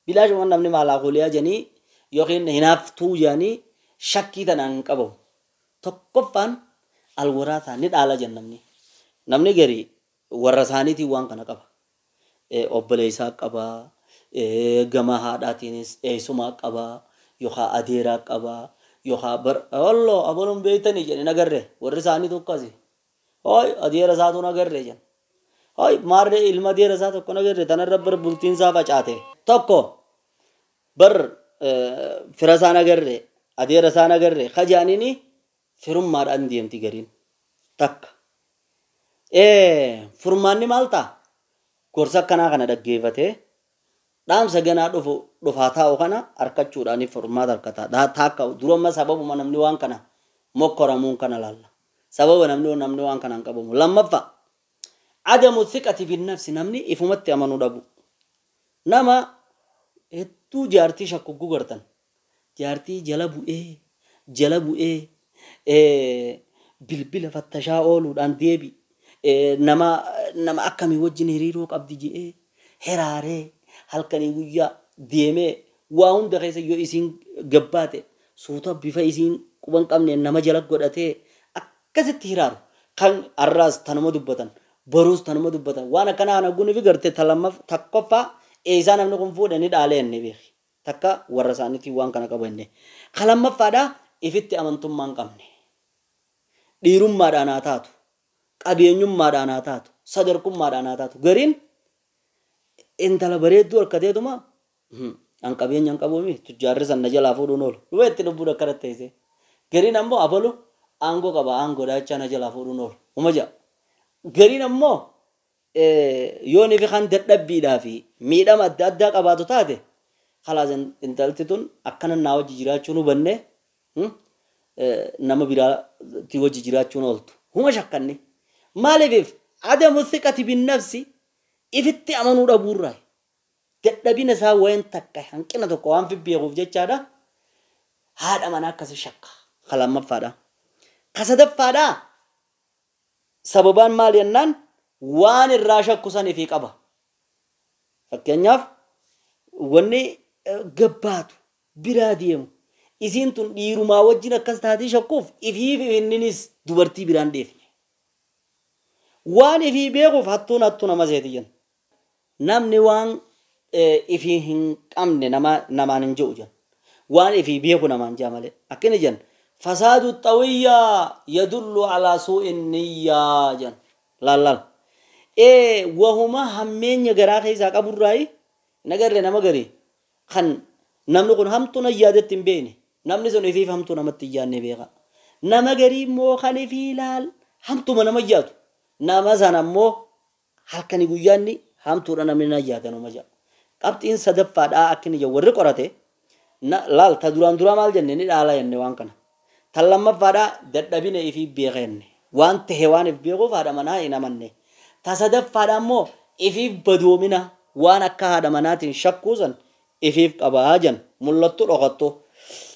Bilaashuma namni maalaa kuliyaa jedhanii yookiin hinaaftuu jedhanii shakkii tanaan hin qabamu. Tokkoffaan alwaraataa ni dhaala jenna namni. Namni gari warra isaaniitiin waan kana qaba. Obboleessaa qaba, gama haadhaatiinis eessumaa qaba, yookaan adeeraa qaba, yookaan bar olloo abaluun beektanii jedhanii nagarre warri isaanii tokkosi. Hooy adeera isaatu nagarre jedhan. Hooy maarree ilma adeera isaa tokko nagarre tanarra bar bultiin isaa facaate. Tokko bar fira isaa nagarre adeera isaa nagarre kajaaniini firummaadhaan deemti gariin takka. Furmaanni maal ta'a? Gorsa akkanaa kana dhaggeeffatee dhaamsa ganaa dhufu dhufaa taa'u kana harkachuudhaan furmaata harkata. Taakka duruma sababuma namni waan kana mokkoramuun kana laalla. Sababa namni waan kana hin qabamu. Lammaffaa adamu thiqati binnafsi namni ifumatti amanuu dhabu. Nama hedduu jaartii shakkugguu gartan. Jaartii jala bu'ee bilbila fattashaa ooluudhaan deebi. Nama akkamii wajjin hiriiroo qabdi je'ee heraaree halkanii guyyaa deemee waa hunda keessa yoo isiin gabbaate suuta bifa isiin quban qabne nama jala godhatee akkasitti hiraaru. Kan har'aas tanuma dubbatan boruus tanuma dubbatan waan akkanaa kana guni fi garte tokkoffaa eessaa namni kun fuudhe ni dhaalee inni beeki. Takka warra isaaniitiin waan kana qabu inni. Lammaffaadhaa ifitti amantummaa hin qabne. Dhiirummaadhaan haa taatu. Qabeenyummaadhaan haa taatu. Sadarkummaadhaan haa taatu. Gariin intala bareedduu harkateetuma an qabeenya hin qabuumi tujjaarri san na jalaa fuudhuun oolu. Dhuma itti lubbuun akkanatti teessee. Gariin ammoo abalu aangoo qaba aangoo daachaa na jalaa fuudhuun oolu. Uma ja'a. Gariin ammoo yoo ni fi kan dadhabbiidhaa fi miidhama adda addaa qabaatu taate khalaas intalti tun akkana naa wajji jiraachuun hubanne nama biraatti wajji jiraachuun ooltu. Huma shakkanne. Maaliif adamu thiqati binnafsi ifitti amanuu dhabuurraa dadhabina isaa wayin takka hanqina tokko waan fi beekuuf jechaadha. Haadha manaa akkasi shakka. Lammaffaadha. Kasadaffaadha. Sababaan maal jennaan waan irraa shakku san ifii qaba. Fakkeenyaaf wanni gabbaatu biraa deemu isiin tun dhiirumaa wajjin akkas taatee shakkuuf ifiif inninis dubartii biraan dheefne. Waan ifii beekuuf hattuun hattuu nama seeti jenna. Namni waan ifii hin qabne namaan hin jiru jenna. Waan ifii beeku namaan jaa malee. Akkini jenna. Fasaadu xawiyyaa yadullu alaa suu'in niyyaa jenna. Laal laal. Wahuma hammeenya garaa keessaa qaburraayi nagarre nama garii kan namni kun hamtuu na yaadetti hin beekne namni sun ifiif hamtuu namatti hin yaadne beeka. Nama garii immoo kan ifii ilaal hamtuma nama yaadu. Nama sana ammoo halkanii guyyaanni hamtuudha namni na yaadanuma jedha. Qabxiin sadaffaadhaa akka inni warri qorate laal ta duraan duraa maal jenne ni dhaala jenne waan kana. Ta lammaffaadhaa dadhabina ifii beeka jenne. Waan tahe waan if beekuuf haadha manaa hin amanne. Ta sadaffaadhaa immoo ifiif badoomina waan akka haadha manaatiin shakkuu san ifiif qabaa jen mul'attu dhokattu.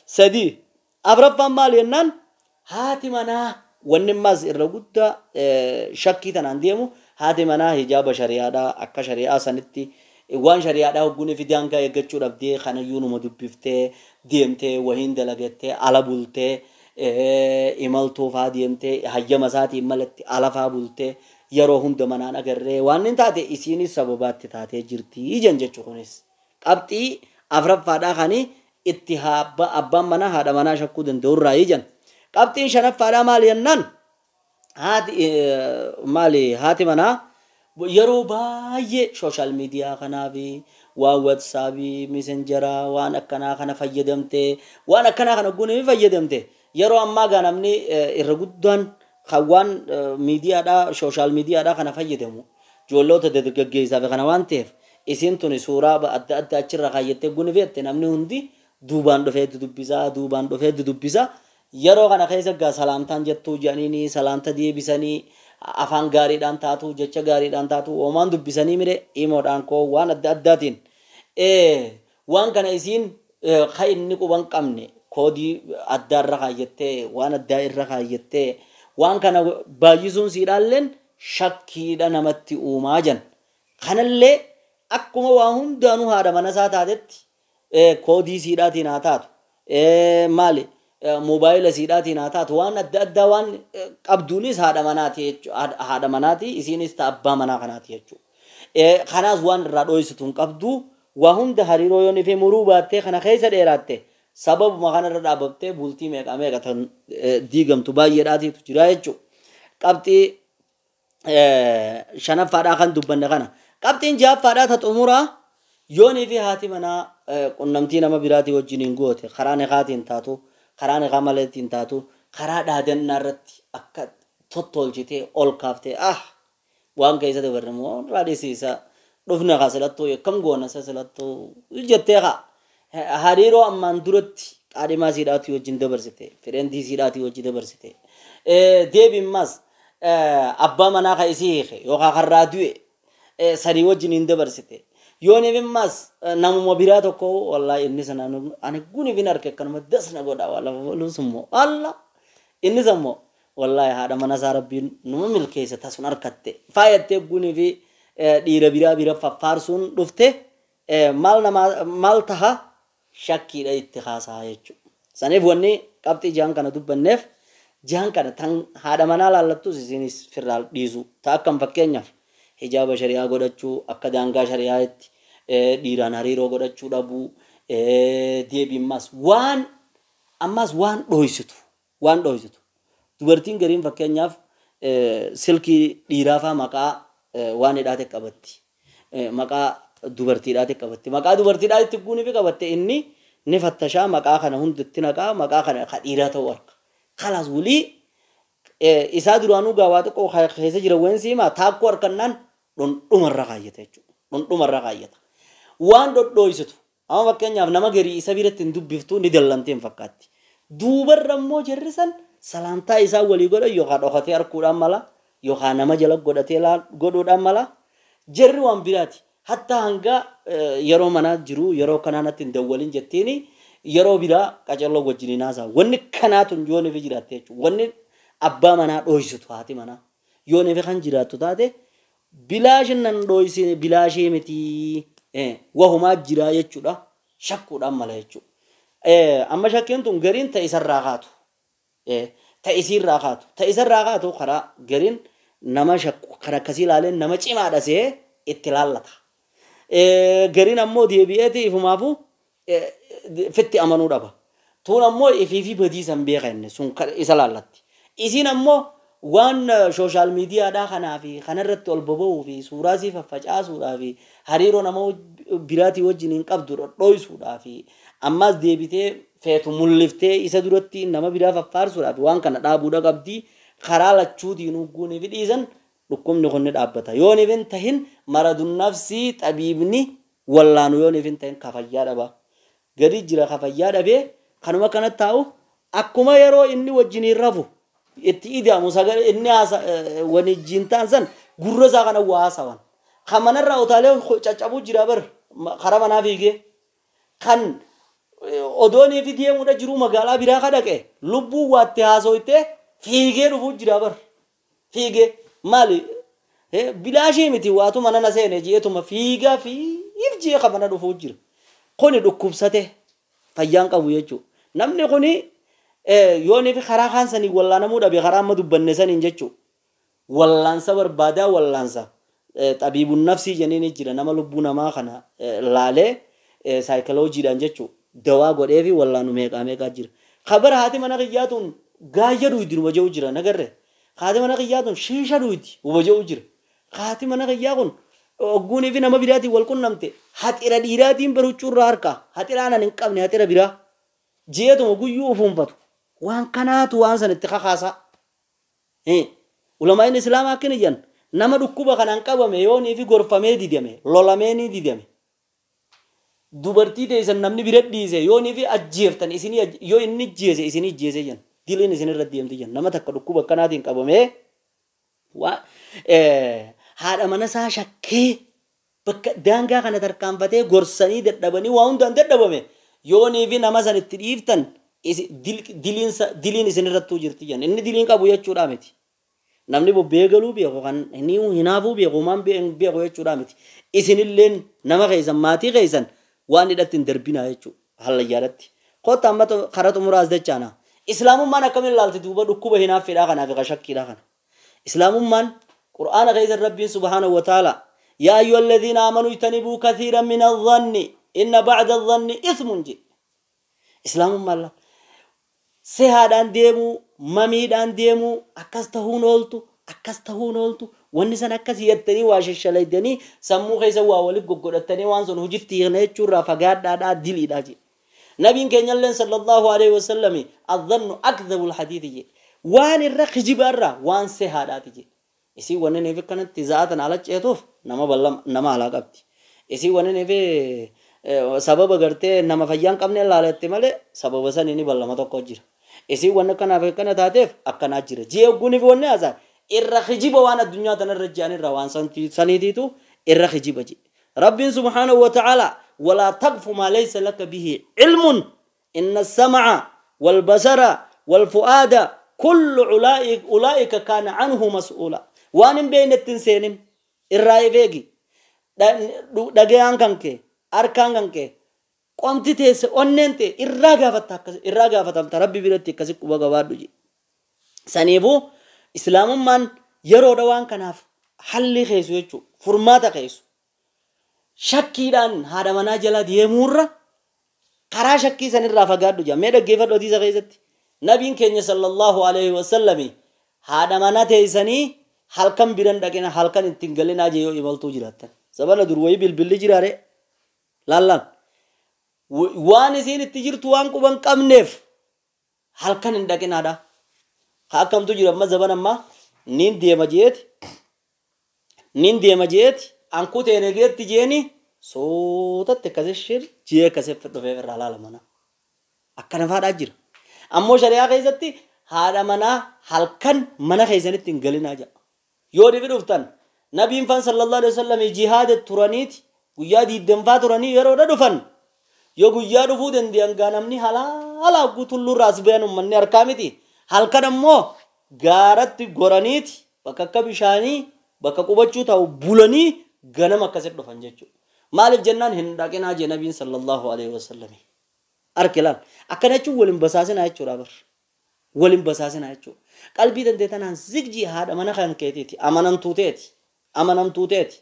Sadii afraffaan maal jennaan haati manaa wanni ammas irra guddaa shakkii tanaan deemu haati manaa hijaaba shari'aadhaa akka shari'aa sanitti waan shari'aadhaa hogguun fi daangaa eeggachuu dhabdee kanayyuu numa dubbiftee deemtee wahiin dalagattee ala bultee imaltuu faa deemtee hayyama isaatiin malatti ala faa bultee yeroo hunda manaan agarree waan inni taate isiinis sababaatti taatee jirti jen jechuu kunis. Qabxii afraffaadhaa kani itti abbaan manaa haadha manaa shakkuu danda'urraa jen. Qabxiin shanaffaadhaa maal jennaan haati manaa yeroo baay'ee sooshaal miidiyaa kanaa fi waan watsaabii misenjaraa waan akkanaa kana fayyadamtee waan akkanaa kana guunee fayyadamte yeroo ammaa gaa namni irra guddaan kan waan miidiyaadhaa sooshaal miidiyaadhaa kana fayyadamu Ijoollota dargaggeessaa fi kana waan ta'eef isiin tuni suuraa adda addaa achirra kaayyattee gunifeette namni hundi duubaan dhufee dudubbisaa duubaan dhufee dudubbisaa. Yeroo kana keessa gaa salaamtaan jettuu jedhanii salaamta deebisanii afaan gaariidhaan taatu jecha gaariidhaan taatu oomaan dubbisanii mire imoodhaan koo waan adda addaatiin waan kana isiin ka inni quban qabne koodii addaa irra kaayyattee waan addaa irra kaayyattee waan kana baay'isuun siidhaalleen shakkiidha namatti uumaa jan. Kanallee akkuma waa hundaanuu haadha mana isaa taatetti koodii siidhaatiin haa taatu maali moobaayila siidhaatiin haa taatu waan adda addaa waan qabduunis haadha manaati jechuudha. Haadha manaati isiinis ta'a abbaa manaa kanaati jechuudha. Kanaas waan irraa dho'isitu hin qabdu waa hunda hariiroo yoon ifee muruu baattee kana keessa dheeraatte sababuma kanarra dhaabbattee bultii meeqa meeqa tan diigamtu baay'eedhaatiitu jira jechuudha. Qabxii shanaffaadhaa kan dubbanne kana. Qabxiin ja'affaadhaa ta xumuraa yoonii fi haati manaa qunnamtii nama biraatii wajjin hin goote karaa niqaatiin taatu karaa niqaa maleetiin taatu karaa dhaadannaa irratti akka tottolchitee ol kaaftee waan keessa dabarre immoo raadisiisa dhufne kaa silattuu akkam goona isa silattuu jettee kaa hariiroo ammaan duratti qaadhimaa siidhaatii wajjin dabarsite fedhendii siidhaatii wajjin dabarsite deebiin abbaa manaa ka isii hiike yookaan karraa du'e sanii wajjin hin dabarsite. Yooniif immas namuma biraa tokko wallahi inni sana ani guniif hin arge akkanuma dasna godha wallahi alla innis ammoo wallahi haadha mana isaa rabbiin numa milkeessa tasun harkatte faayattee guniif dhiira biraa bira faffaarsuun dhufte maal nama maal taha shakkiidha itti haasaa jechuudha. Saniif wanni qabxii jaan kana dubbanneef jaan kana tan haadha manaa laallattus isinis firraa dhiisu ta'a akkam fakkeenyaaf hijaaba shari'aa godhachuu akka daangaa shari'aatti dhiiraan hariiroo godhachuu dhabuu deebiin waan ammas waan dho'isitu dubartiin gariin fakkeenyaaf silkii dhiiraafaa maqaa waan hidhaate qabatti maqaa dubartiidhaate qabatti maqaa dubartiidhaatti guunifi qabatte inni ni fattashaa maqaa kana hundatti naqaa maqaa kana ka dhiiraa ta'uu arga kalaas wulii isaa duraanuu gaawaa xiqqoo keessa jira weensi himaa taakkoo harkannaan dhundhumarra kaayyata jechuudha. Dhundhumarra kaayyata. Waan dhodhooysitu amma fakkeenyaaf nama garii isa biratti hin dubbiftu ni dallantee hin fakkaatti. Duubarra immoo jarri san salaamtaa isaa walii godhan yookaan dhokatee harkuudhaan mala yookaan nama jala godhatee godhuudhaan mala jarri waan biraati. Hatta hanga yeroo manaa jiru yeroo kanaanatti hin dawwalin jettiini yeroo biraa qacalloo wajjin haasaa. Wanni kanaatu yoon ifi jiraatte jechuudha. Wanni abbaa manaa dho'isitu haati manaa yoon ifi kan jiraattu taate bilaashin nan dho'isine bilaashee miti wahumaa jiraa jechuudha shakkuudhaan mala jechuudha. Amma shakkiin tun gariin ta'e isarraa kaatu ta'e isiirraa kaatu ta'e isarraa kaatu karaa gariin nama shakku kan akkasii ilaaleen nama cimaadha see itti laallata. Gariin ammoo deebi'eeti ifumaafuu fitti amanuu dhaba. Tuun ammoo ifiifi badiisan beeka inni sun isa laallatti. Isiin ammoo waan sooshaal miidiyaadhaa kanaa fi kanarratti ol boba'uu fi suuraa sii faffacaasuudhaa fi hariiroo nama biraatii wajjin hin qabdu dhodhooysuudhaa fi ammas deebitee feetu mul'iftee isa duratti nama biraa faffaarsuudhaa fi waan kana dhaabuudha qabdi karaa lachuutiin ugguunii fi dhiisan dhukkubni kun ni dhaabbata. Yoon ifin tahin maradun nafsii xabiibni wallaanu yoon ifin tahin kafayyaa dhaba. Gadi jira kafayyaa dhabee kanuma kanatti taa'u akkuma yeroo inni wajjin rafu itti ida'amu sagalee inni wajjin ta'an san gurra isaa kana waa haasawan. Kan manarraa utaalee caccabuu jira bar karaa manaa fiigee kan odoonii fi deemuudha jiru magaalaa biraa ka dhaqe lubbuu waatti haasoytee fiigee dhufuu jira bar fiigee maali bilaashii miti waatu mana na seene jeetuma fiigaa fiif jee ka mana dhufuu jira. Kuni dhukkubsate fayyaan qabu jechuudha. Namni kuni yoonii fi karaa kaan sanii wallaanamuu dhabe karaa amma dubbanne saniin jechuudha. Wallaansa barbaadaa wallaansa xabiibuun nafsii jenneen jira nama lubbuu namaa kana laalee saayikiloojiidhaan jechuudha. Dawaa godhee fi wallaanu meeqaa meeqaa jira. Kabara haati mana qiyyaatuun gaayya dhuydi nu waja'u jira nagarre. Haati mana qiyyaatuun shiisha dhuydi waja'u jira. Haati mana qiyyaa kun ogguunii fi nama biraatiin wal qunnamte haxira dhiiraatiin baruchuurraa harka haxira aanan hin qabne haxira biraa jeetuma guyyuu ufuunfatu. Waan kanaatu waan san itti kakaasaa. Ulamaa'in islaamaa akkana jedhan Nama dhukkuba kanaan qabame yoonii fi gorfamee didame lolamee ni didame. Dubartii teessan namni bira dhiise yoonii fi ajjeeftan isinii yoo inni ajjeese isinii ajjeese jan diliin isin irra deemti jan. Nama takka dhukkuba akkanaatiin qabamee haadha mana isaa shakkee bakka daangaa kana tarkaanfatee gorsanii dadhabanii waa hundaan dadhabame yoonii fi nama san itti dhiiftan diliin isin irrattuu jirti jan. Inni diliin qabu jechuudha miti. Namni bobbee galuu beeku kan inni hinaafuu beeku maan beeku jechuudha miti. Isinilleen nama keessan maatii keessan waan hidhatti hin darbinaa jechuudha hallayyaadhatti. Kottaa amma karaa xumuraas dachaana. Islaamummaan akkamiin ilaalti duuba dhukkuba hinaaffiidhaa kanaa fi shakkiidhaa kana. Islaamummaan Qur'aana keessan Rabbiin subhaanahu wa ta'ala yaa ayyuha alladhiina aamanuu ijtanibuu kathiiran min adh-dhanni inna ba'da adh-dhanni ithmun jedhe. Islaamummaan lafa sehaadhaan deemuu mamiidhaan deemuu akkas tahuun ooltu akkas tahuun ooltu wanni san akkas hiyattanii waa shashalaydanii sammuu keessa waa waliif goggodhattanii waan sun hojitti hiikna jechuurraa fagaadhaadhaa diliidhaa jedhe. Nabiin keenyalleen sallallahu alaihi wasallam adh-dhannu akdhabul hadiithi jedhe. Waan irra kijibaarraa waan sehaadhaati jedhe. Isii wanni neefi kanatti za'atan ala ceetuuf nama bal'aa nama alaa qabdi. Isii wanni neefi sababa gartee nama fayyaan qabne ilaalette malee sababa sanii ni bal'ama tokko jira. Isii wanni kanaaf akkana taateef akkanaa jira. Ji'a ogguuniif wanni haasaa irra kijiba waan addunyaa tanarra ji'an irra waan saniitiitu irra kijiba jedhe. Rabbiin subhaanahu wa ta'ala walaa taqfu maa laysa laka bihi cilmun inna as-sam'a wal basara wal fu'aada kullu ulaa'ika kaana anhu mas'uula. Waan hin beeknetti hin seenin irraa eegi. Dhagayaan kan kee harkaan kan kee qomti teesse onneen ta'e irraa gaafatta akkas irraa gaafatamta Rabbi biratti akkasi quba qabaadhu jedhe. Saniifuu islaamummaan yeroodha waan kanaaf halli keessu jechuudha furmaata keessu. Shakkiidhaan haadha manaa jala deemuurra karaa shakkii sanirraa fagaadhu jedha. Mee dhaggeeffadhu hadiisa keessatti. Nabiin keenya sallallahu alaihi wasallami haadha manaa teessanii halkan biran dhaqina halkan ittiin galinaa jee yoo imaltuu jiraattan. Sabana dur wayii bilbilli jiraare laallaan. Waan isiin itti jirtu waan quban qabneef halkan hin dhaqinaadha. Akkamtu jira amma zaban ammaa niin deema jeeti. Niin deema jeeti ankuteen egeetti jeeni sootatti akkasii shir jee akkasii dhufee irraa laala mana. Akkana faadhaa jira. Ammoo shari'aa keessatti haadha manaa halkan mana keessanitti hin galinaa jedha. Yoo dhibi dhuftan nabiin faan sallallahu alaihi wasallam jihaada turaniiti guyyaa 20 turanii yeroodha dhufan. Yoo guyyaa dhufuu danda'an gaa namni halaala guutullurraa as bayan uummanni harkaa miti. Halkan ammoo gaaratti goraniiti bakka akka bishaanii bakka qubachuu ta'u bulanii ganama akkasitti dhufan jechuudha. Maaliif jennaan hin dhaqinaa jee nabiin sallallahu alaihi wasallam. Harki laal akkana jechuun waliin basaasinaa jechuudha bar. Waliin basaasinaa jechuudha. Qalbii dandee tanaan zigjii haadha mana kan keetiiti amanamtuu ta'eeti amanamtuu ta'eeti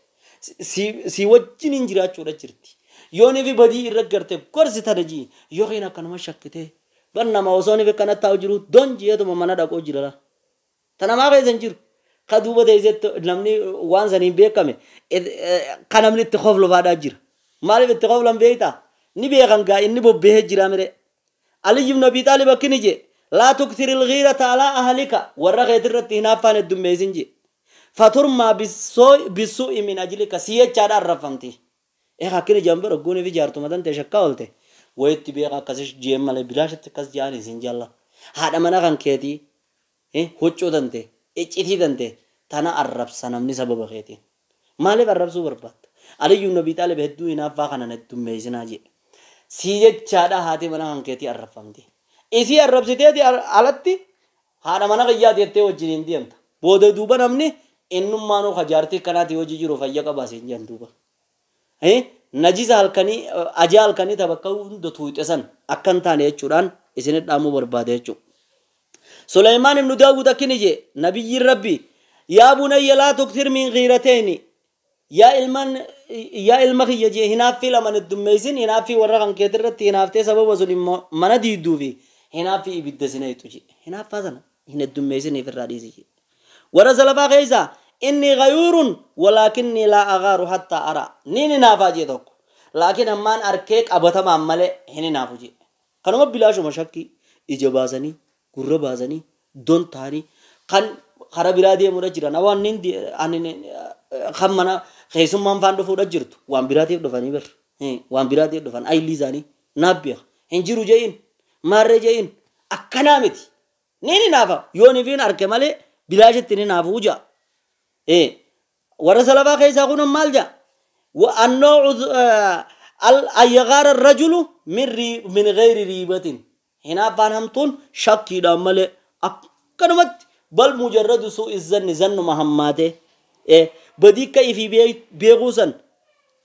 si wajjin hin jiraachuudha jirti. Yoo nifi badii irra garte gorsi tana jii yookiin akkanuma shakkitee bar nama osoo nifi kana taa'u jiru don jeetuma mana dhaqoo jira la. Tanamaa keessa hin jiru. Ka duuba teessetti namni waan saniin beekame kan namni itti koflufaadhaa jira. Maaliif itti koflan beektaa? Ni beekan gaa inni bobbehee jira mire. Ali ibn Abi Talib akkini jee laa tukthiril ghiirata alaa ahlika warra keetirratti hinaaffaan heddummeessin jee. Faturmaa bisuu'i min ajlika si jechaadha arrafamti. Akkini jambara ogguun fi jaartuma tante shakkaa oolte. Wayitti beeka akkasii jeen malee bilaashatti akkas jedhan isin jalla. Haadha mana kan keetii huccuu tante iccitii tante tana arrabsa namni sababa keetiin. Maaliif arrabsuu barbaadda? Ali ibn Abi Talib hedduu hinaaffaa kanan heddummeessinaa jedhe. Si jechaadha haati mana kan keetii arrabfamti. Isii arrabsiteeti alatti haadha mana kiyyaati jettee wajjin hin deemta. Booda duuba namni innummaanuu jaartii kanaati hojii jiru fayya qabaa siin jedhan duuba. Najisa halkanii ajaa halkanii tabakka hunda tuuxe san akka hin taane jechuudhaan isinit dhaamuu barbaade jechuudha. Suleymaan ibnu Daawud akkini jee nabiyyiin Rabbi yaa bunayya laa tukthir min ghiiratayni yaa ilmaan yaa ilma kiyya jee hinaaffii laman heddummeessin hinaaffii warra kan keetirratti hinaaftee sababa sun immoo mana diidduu fi hinaaffii ibidda sinaytu jee hinaaffaa sana hin heddummeessiniif irraa dhiisi jee. Warra salafaa keessaa inni ghayuurun walaakinni laa aghaaru hattaa araa niin hinaafaa jee tokko laakiin ammaan arkee qabatamaan malee hin hinaafu jee. Kanuma bilaashuma shakkii ija baasanii gurra baasanii don ta'anii kan karaa biraa deemuudha jiran waan inni kan mana keessummaan faan dhufuudha jirtu waan biraatiif dhufanii bir waan biraatiif dhufan ayilli isaanii naaf beeka hin jiru je'in maarree je'in akkanaa miti ni naafa yoo ni fiin arke malee bilaashitti ni naafuu ja'a warra salafaa keessaa kun maal ja'a النوع أن يغار الرجل من غير ريبة هنا فانهمتون شكي دامله أكنمت بل مجرد سوء الظن ظن مهماته بدي كيف بيغوسن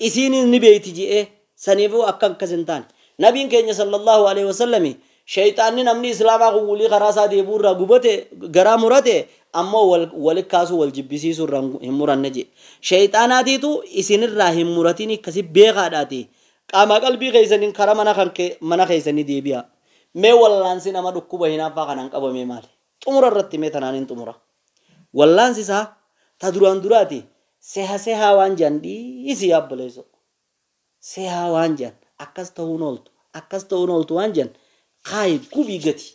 إسين نبيتي جي سنيفو أكن كزنتان نبي كين صلى الله عليه وسلم شيطان نمني إسلاما قولي خراسا ديبور رغبته غرامورته أما ولكاسو والجبسي سر هموران نجي شيطاناتي تو إسين الراهم مرتيني كسي بيغاداتي قام قلبي غيسنين كرا منا خنك منا خيسني ديبيا مي ولانسي نما دكوبا هنا فاخنان قبا مي مالي xumura irratti mee tanaanin xumura wallaansi isaa ta duraan duraati seha sehaa waan jedhan dhiisii yaabboleessu sehaa waan jedhan akkas ta'uun ooltu akkas ta'uun ooltu waan jedhan kaayi gubii gati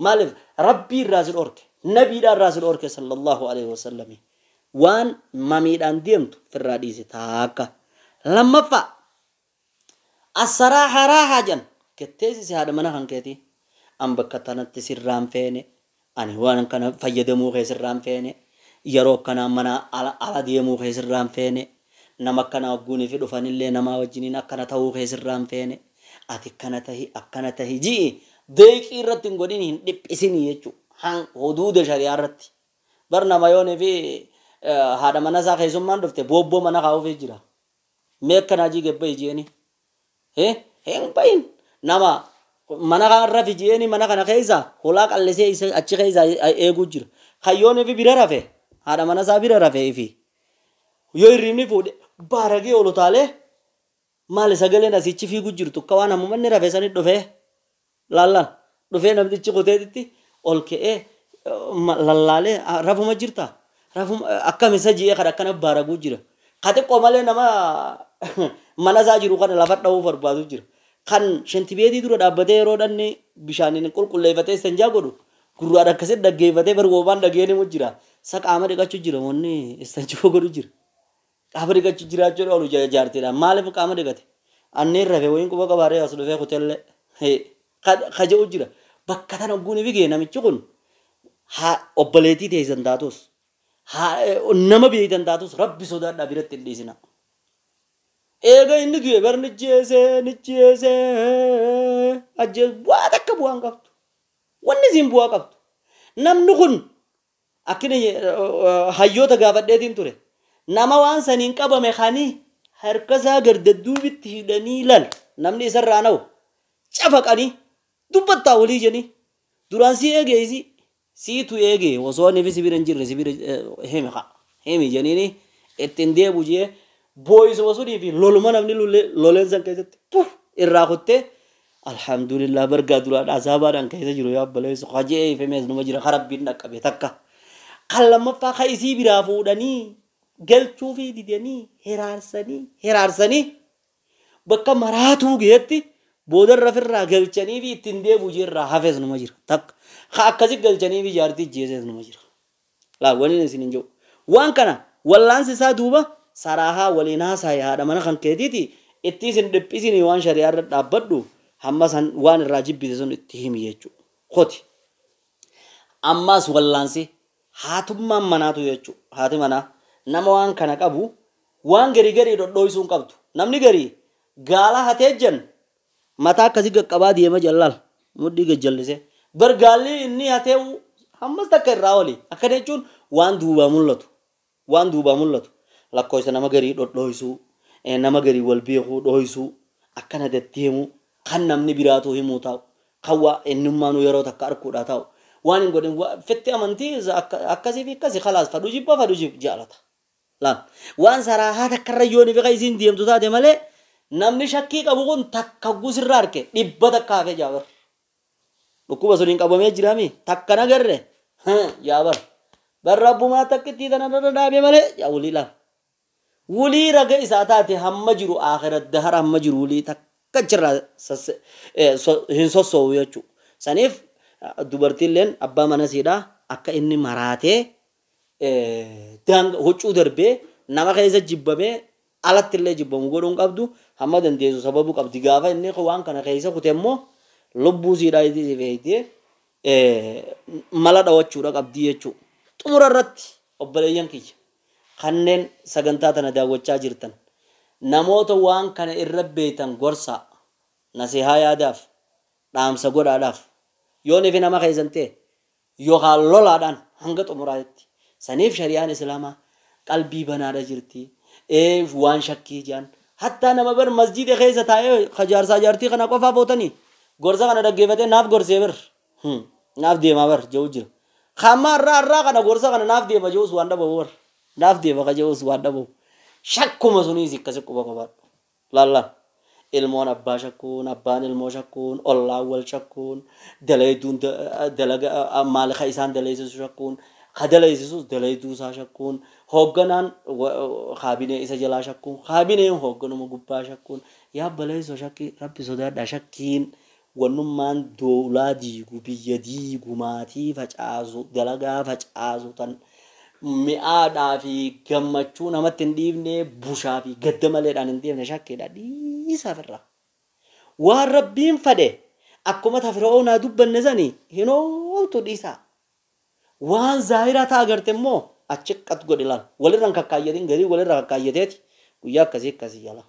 maaliif rabbii irraa si dhorke nabiidhaa irraa si dhorke sallallahu alaihi wasallam waan mamiidhaan deemtu firraa dhiisi taakka lammaffaa asaraaha raahaa jedhan ketteesisi haadha mana kan keetii an bakka tanatti sirraan feene ani waan kana fayyadamuu keessirraan feene yeroo kana mana ala deemuu keessirraan feene nama akkana hogguunii fi dhufanillee namaa wajjiniin akkana ta'uu keessirraan feene ati akkana tahi akkana tahi ji'i deeqii irratti hin godhin hin dhiphisinii jechuudha huduuda shari'aa irratti bar nama yoonii fi haadha mana isaa keessummaan dhufte boobboo mana kaa'uufii jira mee akkanaa jii gebba ijeeni hin bahin nama mana kana rafi jeeni mana kana keessa hulaa qallisee isa achi keessa eeguu jira hayyoon fi bira rafe haadha mana isaa bira rafe ifi yoo hirribni fuudhe baaragee olu taalee maali sagaleen asichi fiiguu jirtu akka waan hamma manni rafe sanii dhufee laallaan dhufee namtichi kuteetitti ol ka'ee lallaalee rafuma jirta rafuma akkam isa ji'ee kan akkana baaraguu jira ka xiqqoo malee nama mana isaa jiru kana lafa dha'uu barbaadu jira. Kan shantibeetii dura dhaabbatee yeroo dhanni bishaaniin qulqulleeffatee istanjaa godhu gurraan akkasitti dhaggeeffatee bargoobaan dhageen himu jira. Isa qaama dhiqachuu jira wanni istanjaa godhu jira. Qaama dhiqachuu jiraachuu oolu jaartiidha. Maaliif qaama dhiqate? Anneen rafee wayiin quba qabaaree as dhufee kutellee kaja'u jira. Bakka tana ogguun fi namichi kun haa obboleettii teessan taatus haa nama beeytan taatus rabbi sodaadhaa biratti hin dhiisina. Eega inni du'e bar ni jeesee ni jeesee ajjees bu'aa takka bu'aan qabdu wanni isiin bu'aa qabdu namni kun akkina hayyoota gaafadheetiin ture nama waan saniin qabame kanii harka isaa gardadduubitti hidhanii lal namni isarraa na'u cafaqanii dubbattaa walii jedhanii duraan si eegee isi siitu eegee osoo inni fi sibira hin jirre sibira himi haa himi jedhanii ittiin deebu jee booyisuma sunii fi loluma namni loleen san keessatti puf irraa kuttee alhamdulillah bargaa duraan azaabaadhaan keessa jiru yaa baleessu hajee ifemees numa jira karabbiin dhaqqabe takka kan lammaffaa ka isii biraa fuudhanii galchuu fi didanii hiraarsanii hiraarsanii bakka maraatuu geetti boodarra firraa galchanii fi ittiin deebu jirraa hafees numa jira takka ka akkasi galchanii fi jaartii jeesees numa jira laa waliin isin hin jiru waan kana wallaansi isaa duuba saraahaa waliin haasaaye haadha mana kan keetiiti itti isin dhiphisinii waan shari'aa irra dhaabbadhu hamma san waan irraa jibbite sun itti himi jechuudha. Koti ammas wallaansi haatummaan manaatu jechuudha. Haati manaa nama waan kana qabu waan garii garii dhodhooysuu hin qabdu. Namni garii gaala hatee jan mataa akkasii qaqqabaa deema jallaal mudhii gajjallisee bar gaalli inni hatee hammas takka irraa oli akkana jechuun waan duubaa mul'atu waan duubaa mul'atu. Lakkoofsa nama garii dhodhooysuu nama garii wal beekuu dhooysuu akkana deddeemuu kan namni biraatu himuu taa'u kan waa ennummaanuu yeroo takka arguudhaa taa'u waan hin godhin fetti amantii akkasii fi akkasii khalaas fadhu jibba fadhu jib jaalata. Laal waan saraahaa takkarra yoon ifi isiin deemtu taate malee namni shakkii qabu kun takka gusirra arke dhibba takka hafee jaabar. Dhukkuba sun hin qabamee jiraami takka nagarre jaabar. Barra abbumaa takka itti tana dhaabee malee yaa walii laal. Wulii raga isaa taate hamma jiru aakhira dahara hamma jiru wulii takka jirra hin sossoowu jechuudha. Saniif dubartiilleen abbaa mana siidhaa akka inni maraatee Huccuu darbee nama keessa jibbamee alatti illee jibbamu godhuu hin qabdu. Hamma dandeessu sababuu qabdi. Gaafa inni waan kana keessa kute immoo lubbuu siidhaa itti feetee mala dhawachuudha qabdi jechuudha. Xumura irratti obboleeyyan kiyya kanneen sagantaa tana daawwachaa jirtan, namoota waan kana irra beektan gorsaa, nasihaa yaadaaf, dhaamsa godhaadhaaf. Yoo nifi nama keessan ta'e yookaan lolaadhaan hanga xumuraatti. Saniif shari'aan Islaamaa qalbii banaadha jirti. Waan shakkii jaan hattaa nama bar masjiida keessa taa'ee jaarsaa jaartii kana qofaa bootanii gorsa kana dhaggeeffatee naaf gorsee bar naaf deemaa bar jedhu jira. Hamma har'aa kana gorsa kana naaf deema jedhus waan dhabamu bar naaf deema ka jedhus waan dhabamu. Shakkuma suniis akkasi quba qabaadhu. Laallaan ilmoon abbaa shakkuun, abbaan ilmoo shakkuun, ollaan wal shakkuun, dalaydduun dalaga maal ka isaan dalaysisu shakkuun, ka dalaysisus dalayduu isaa shakkuun, hoogganaan kaabinee isa jalaa shakkuun, kaabineen hoogganuma gubbaa shakkuun, yaa baleessoo shakkii Rabbi sodaadha. Shakkiin wannummaan doolaa diigu, biyya diigu, maatii facaasu, dalagaa facaasu, tan mi'aadhaa fi gammachuu namatti hin dhiifne, bushaa fi gadda maleedhaan hin deemne shakkiidha. Dhiisaa ofirraa. Waan Rabbiin fedhe akkuma tafira'oonaa dubbanne sani hin ooltu, dhiisaa. Waan zaahiraa ta'a agarte immoo achi qat godhi laal. Walirra hin kakkaayyatin, garii walirra kakkaayyateeti guyyaa akkasii akkasii jala.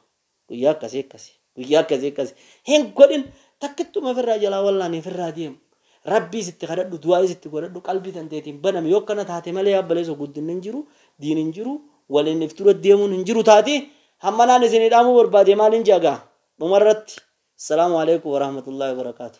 Guyyaa akkasii akkasii. Guyyaa akkasii akkasii. Hin godhin, takkittuma ofirraa jalaa wallaanii ofirraa deemu. Rabbii sitti kadhadhu, du'aa sitti godhadhu, qalbii tanteetiin baname. Yoo akkana taate malee abbaleessa guddinni hin jiru, diin hin jiru, waliin if dura deemuun hin jiru taati. Hamma naan isinii dhaamuu barbaade maaliin jagaa dhumarratti. Assalaamu alaikum warahmatullahi wabarakaatuh.